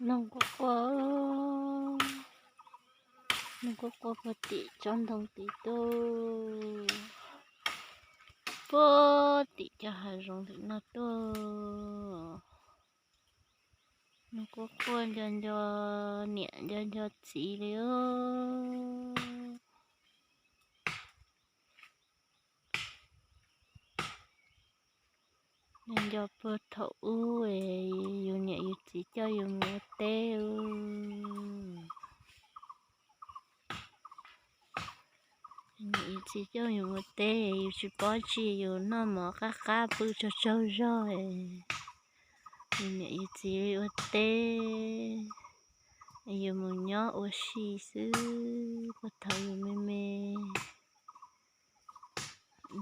Noog quaj quaj, noog quaj quaj puag tim tsob ntoo tid tuaj, puag tim cov hav zoov tim no tuaj. Noog quaj quaj nco nco niam nco nco txiv li os. Nco nco puag thaum ub yus niam yus txiv coj yus mus ua teb. Yus niam yus txiv coj yus mus ua teb, yus tsis paub tsi, yus noj mov qab qab pw tsaug tsaug zog, yus niam yus txiv ua teb, yus mus nyob ua si xwb. Puag thaum yus me me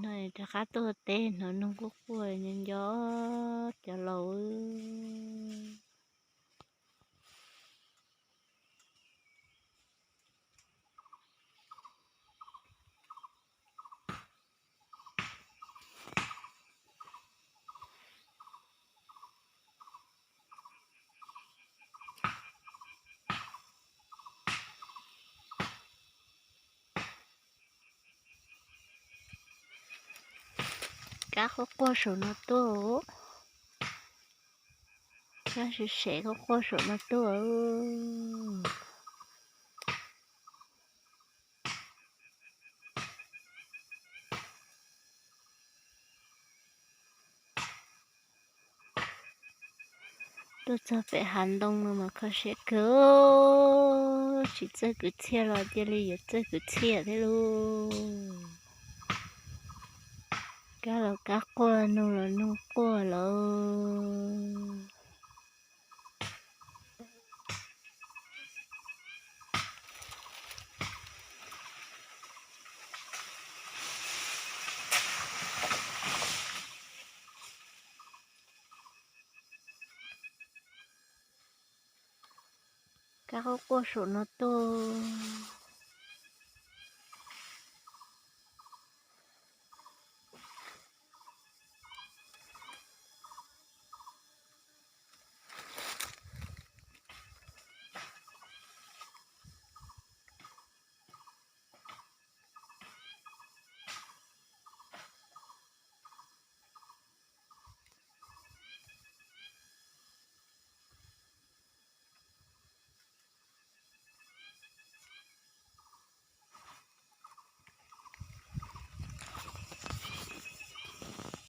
no rov qab tuaj teb hnov noog quaj quaj nco nco cov laus. Kab quaj quaj saum no tuaj, kab sev sev quaj quaj saum no tuaj. Tuaj txog pem hav ntoo no mas kho siab kawg, tsis txawj kwv txhiaj los cia li yuav txawj kwv txhiaj thiab lauj. Kab los kab quaj, noog los noog quaj lawm. Kab quaj quaj saum no tuaj.